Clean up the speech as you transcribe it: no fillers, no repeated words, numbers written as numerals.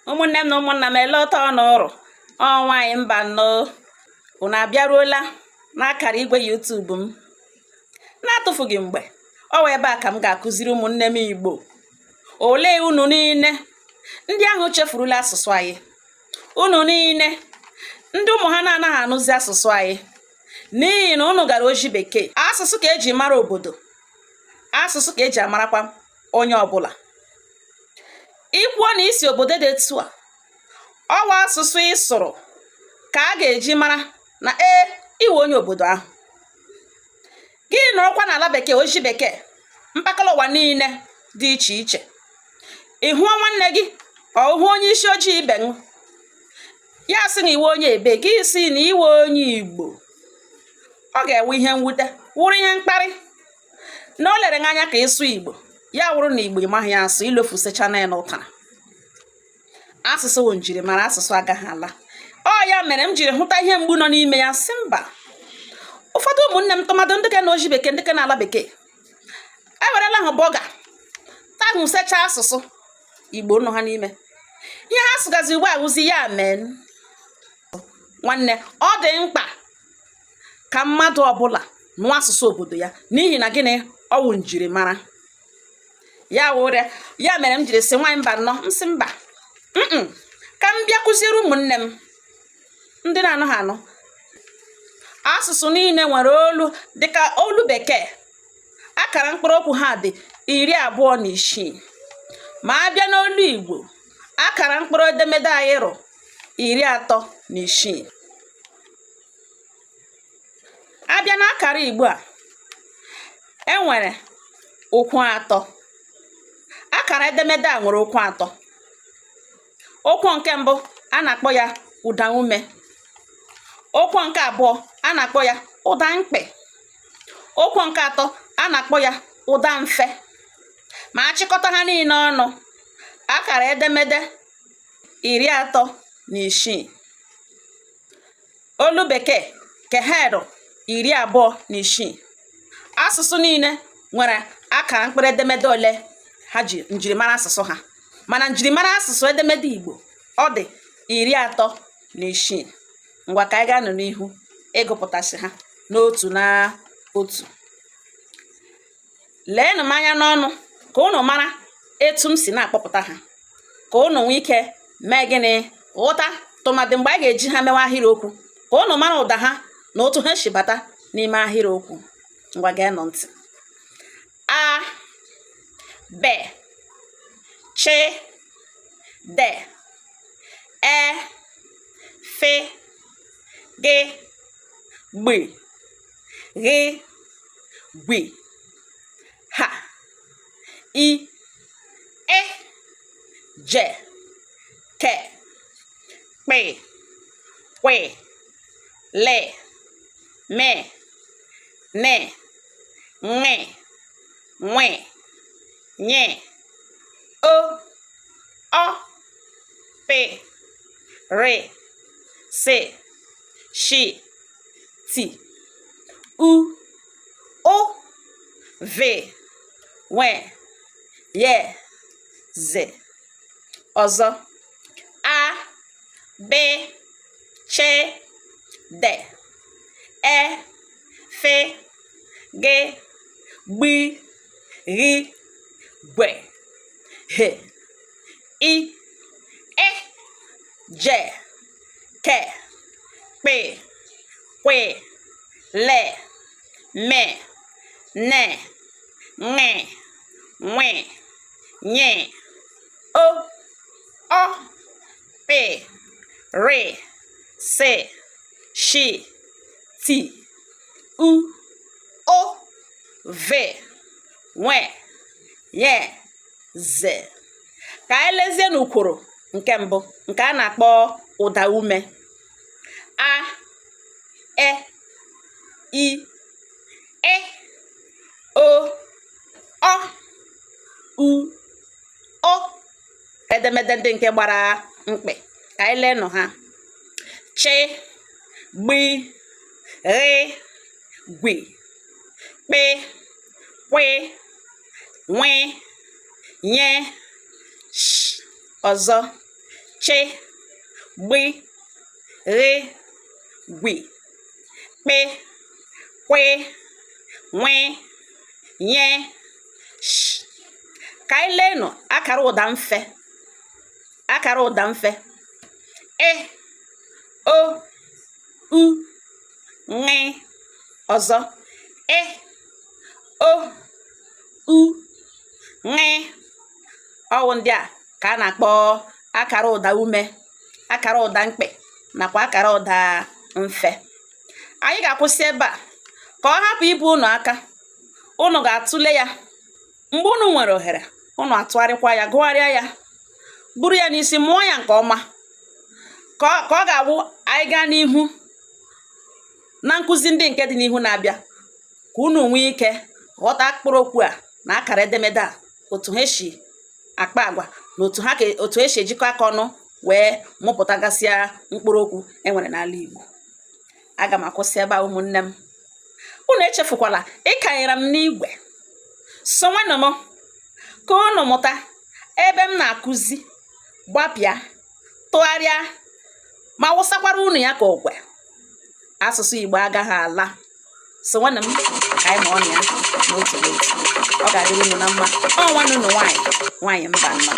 Ụmụnne m na ụmụnna m, ele ọtọ n'ụrụ ọ nwaanyị mba nnọọ. Unu abịaruola n'akara igwe YouTube m. Na-atụfughị mgbe, ọ wụ ebe a ka m ga-akụziri ụmụnne m Igbo. Olee unu niile ndị ahụ chefurula asụsụ anyị, unu niile ndị ụmụ ha na-anaghị anụzi asụsụ anyị n'ihi na unu gara oji bekee. Asụsụ ka eji mara obodo, asụsụ ka eji amarakwa onye ọbụla. I kwuo na i si obodo dị etu a, ọ wụ asụsụ ị sụrụ ka a ga-eji mara na ee, ị wụ onye obodo ahụ. Gị nọrọkwa n'ala bekee, oji bekee, mpakala ụwa niile dị iche iche, ị hụọ nwanne gị, ọ hụ onye isi ojii ibe ṅụ ya, sị na ị wụ onye ebe, gị sị na ị wụ onye Igbo, ọ ga-ewe ihe mwute, wụrụ ihe mkparị na o lere anya ka ịsụ Igbo, ya wụrụ na Igbo ị maghị ya asụ, ilofusechana ya n'ụtara. Asụsụ wụ njirimara, asụsụ agaghị ala. Ọ ya mere m jiri hụta ihe mgbu nọ n'ime ya, sị mba, ụfọdụ ụmụnne m, tụmadụ ndị ka na oji bekee, ndị ka na ala bekee, ewerela ha bọga tahụsecha asụsụ Igbo nọ ha n'ime. Ihe ha sụgazi ugbu a wụzi yeah man. Nwanne, ọ dị mkpa ka mmadụ ọbụla nụọ asụsụ obodo ya, n'ihi na gịnị? Ọ wụ njirimara ya. Wụrịa ya mere m jiri sị nwaanyị mba nnọọ, m sị mba, ka m bịa kụziere ụmụnne m ndị na-anụghị anụ. Asụsụ niile nwere olu, dịka olu bekee, akara mkpụrụ okwu ha dị 26. Ma a bịa n'olu Igbo, akara mkpụrụ edemede anyị rụ 36. A bịa n'akara Igbo a, e nwere ụkwụ atọ. Akara edemede a nwere ụkwụ atọ. Ụkwụ nke mbụ, a na-akpọ ya ụda ume. Ụkwụ nke abụọ, a na-akpọ ya ụda mkpị. Ụkwụ nke atọ, a na-akpọ ya ụda mfe. Ma achịkọta ha niile ọnụ, akara edemede 36. Olu bekee keherụ 26. Asụsụ niile nwere akara mkpụrụ edemede ole ha ji njirimara asụsụ ha, mana njirimara asụsụ edemede Igbo, ọ dị 36. Ngwa, ka anyị gaa-nụ n'ihu ịgụpụtasị ha n'otu na otu. Leenụ m anya n'ọnụ ka unu mara etu m si na-akpọpụta ha, ka unu nwee ike mee gịnị? Ghọta, tụmadị mgbe a ga-eji ha mewe ahịrịokwu, ka unu mara ụda ha na otu ha si bata n'ime ahịrịokwu. Ngwa, geenụ ntị. A, B, Ch, D, E, F, G, Gb, Gh, Gw, H, I, Ị, J, K, Kp, Kw, L, M, N, Ṅ, Nw, Ny, O, Ọ, P, R, S, Sh, T, U, Ụ, V, W, Y, Z. Ọzọ: A, B, Ch, D, E, F, G, Gb, Gh, Gw, H, I, Ị, J, K, Kp, Kw, L, M, N, Ṅ, Nw, Ny, O, Ọ, P, R, S, Sh, T, U, Ụ, V, W, Y, Z. Ka anyị lezie n'ukworo nke mbụ, nke a na-akpọ ụda ume. A, E, I, Ị, O, Ọ, U, Ụ. Edemede ndị nke gbara mkpị, ka anyị leenụ ha: Ch, Gb, Gh, Gw, Kp, Kw, Nw, Ny, Sh. Ọzọ: Ch, gb, gh, gw, kp, kw, nw, ny, sh. Ka anyị leenụ akara ụda mfe. Akara ụda mfe: e, o, u, ṅ. Ọzọ: e, o, u, ṅ. Ọwụ ndị a ka a na-akpọ akara ụda ume, akara ụda mkpị nakwa akara ụda mfe. Anyị ga-akwụsị ebe a ka ọ hapụ ibu unu aka. Unu ga-atụle ya mgbe unu nwere ohere. Unu atụgharịkwa ya, gụgharịa ya, buru ya n'isi, mụọ ya nke ọma, ka ọ ga-awụ anyị gaa n'ihu na nkụzi ndị nke dị n'ihu na-abịa, ka unu nwee ike ghọta mkpụrụ okwu a na akara edemede a, otu ha si akpa agwa na otu ha otu esi ejikọ aka ọnụ wee mụpụtagasịa mkpụrụ okwu e nwere n'ala Igbo. Aga m akwụsị ebe a. Ụmụnne m, unu echefukwala ịkanyere m n'igwe sonwenụ m ka unu mụta ebe m na-akụzi, gbapịa, tụgharịa ma wụsakwara unu ya ka okwe. Asụsụ Igbo agaghị ala. Sonwenụ m ka anyị mụọ ya n'otu n'otu. Ọ ga-adịrị unu na mma. Ọ nwanne unu nwaanyị, Nwaanyị Mbanọ.